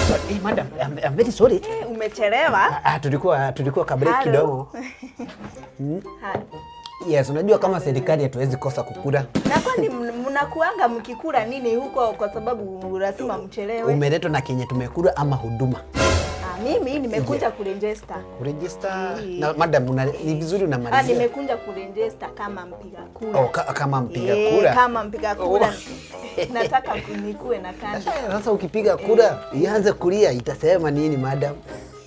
Sorry, hey, madam, I'm very sorry. Eh, umechelewa. Ah, tulikuwa ka break Hello. Kidogo. Ha. Yes, unajua kama serikali hatuwezi kosa kukula. Na kwani mnakuanga mkikula nini huko kwa sababu lazima mchelewe? Umeletwa na kenye tumekula ama huduma? Ah, mimi nimekuja kuregister. Kuregister Eh. na madam ni vizuri Ah, unamalizia. nimekuja kuregister kama mpiga kura. Oh, kama mpiga Eh, kura. kama mpiga kura. Oh. Nataka nikuwe na kadi. Eh, sasa ukipiga kura ianze kulia itasema nini, madam?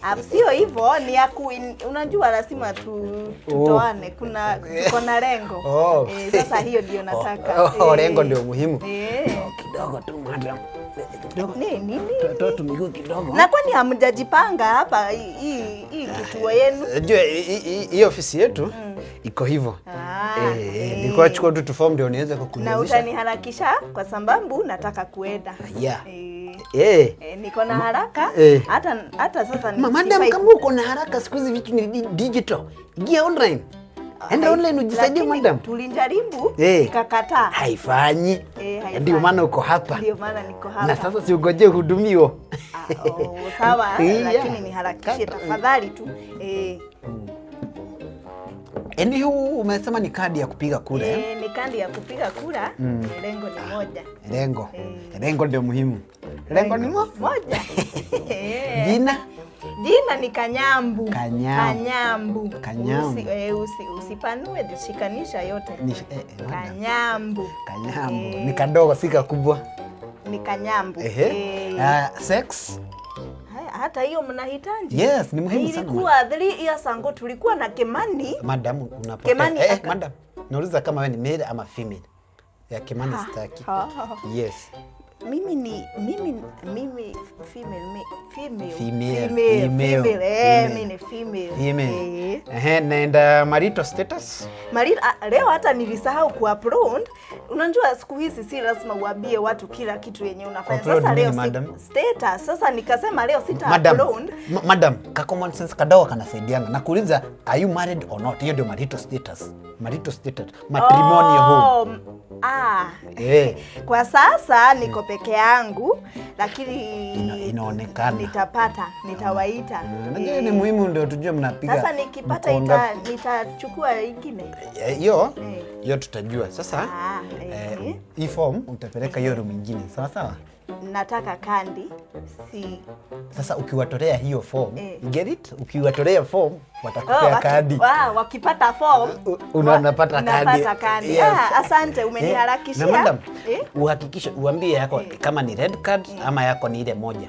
Ah, sio hivyo, ni ya ku, unajua lazima tutoane, kuna tuko na lengo. Oh. Eh, sasa hiyo ndio nataka. Oh, Eh. lengo ndio muhimu. Eh. Oh, kidogo tu, madam. Kidogo. Ni nini? Toa tu miguu kidogo. Na kwani hamjajipanga hapa hii kituo yenu? Unajua hii ofisi yetu iko hivyo. Ah, Eh, eh. nilikuwa chukua tu form ndio niweze Na kukunyezesha. utaniharakisha kwa sababu nataka kuenda. Yeah. Eh, Eh. eh, niko na haraka Eh. hata sasa Madam, sifai kama uko na haraka, siku hizi vitu ni digital. Ingia online. Enda online ujisaidie, Lakini madam. tulijaribu Eh. ikakataa. Haifanyi. Eh, haifanyi. Ndio maana uko hapa. Ndio maana niko hapa. Na sasa si ungojee uhudumiwe. Ah, oh, sawa, Yeah. lakini niharakishe tafadhali tu. Eh, Yaani huu umesema ni kadi ya kupiga kura, eh? Eh, ni kadi ya kupiga kura. Lengo ni moja. Lengo. Eh. Lengo ndio muhimu. Lengo ni moja. Eh. Jina? Jina ni Kanyambu. Kanyambu. Kanyambu. Kanyambu. Usipanue, shikanisha yote. Ni, madam. Kanyambu. Kanyambu. Eh, Ni kadogo, si kakubwa. Ni Kanyambu. Ehe. Eh, Ah, sex? haya, hata hiyo mnahitaji? Yes, ni muhimu sana. Ilikuwa 3 years ago tulikuwa na Kimani. Madam, unapotea. Kimani Eh, madam. Nauliza kama wewe ni male ama female. Ya Kimani sitaki. Ha. Yes. Mimi ni mimi female, female. Female, female, female, female. Eh, female. mimi ni female. Female. Eh. Ehe, naenda marital status? Ah, leo hata nilisahau kuupload. Unajua siku hizi si lazima uambie watu kila kitu yenye unafanya. Kuupload Sasa leo nini, madam? Status. Sasa nikasema leo sita Madam, upload. madam, ka common sense kadogo kanasaidianga. Nakuuliza, are you married or not? Hiyo ndio marital status. Marital status. Matrimonial home. Oh, ah. Eh. Kwa sasa niko peke yangu, lakini Inaonekana. Nitapata, nitawaita. Unajua Eh, ni muhimu ndio tujue mnapiga. Sasa nikipata mko ngapi. nitachukua ingine. Eh, hiyo Eh. hiyo tutajua. Sasa Ah, eh. eh, hii form utapeleka hiyo room ingine. Sawa sawa? Nataka kandi si Sasa ukiwatolea hiyo form, Eh. you get it? Ukiwatolea form watakupea Oh, kadi. Wakipata form unapata kadi. unapata kadi. Yes. Ah, asante, umeniharakishia. Eh, na madam, Eh? uhakikishe uambie yako kama ni red card ama yako ni ile moja.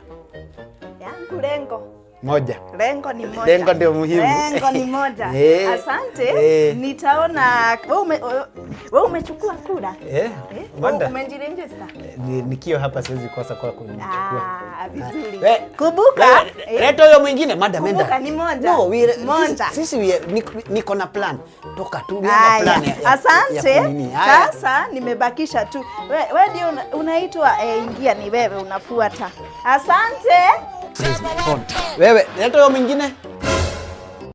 Yangu lengo. Moja. Lengo ni moja. Lengo ndio muhimu. Lengo ni moja. Eh. Asante. Eh. Nitaona wewe umechukua kura? Eh, Eh? Wanda. Umejiregister? Nikiwa hapa siwezi kosa kwa kunichukua. Ah, vizuri. Kumbuka, Kumbuka, eh, leta huyo mwingine, madam, enda. Kumbuka ni moja. No, Moja. sisi niko na plan. Toka tu, we have a plan Haya, ya asante. kunini. Haya. Sasa nimebakisha tu. We ndio unaitwa ingia, ni wewe unafuata. Asante. Please, my phone. Wewe, leta huyo mwingine.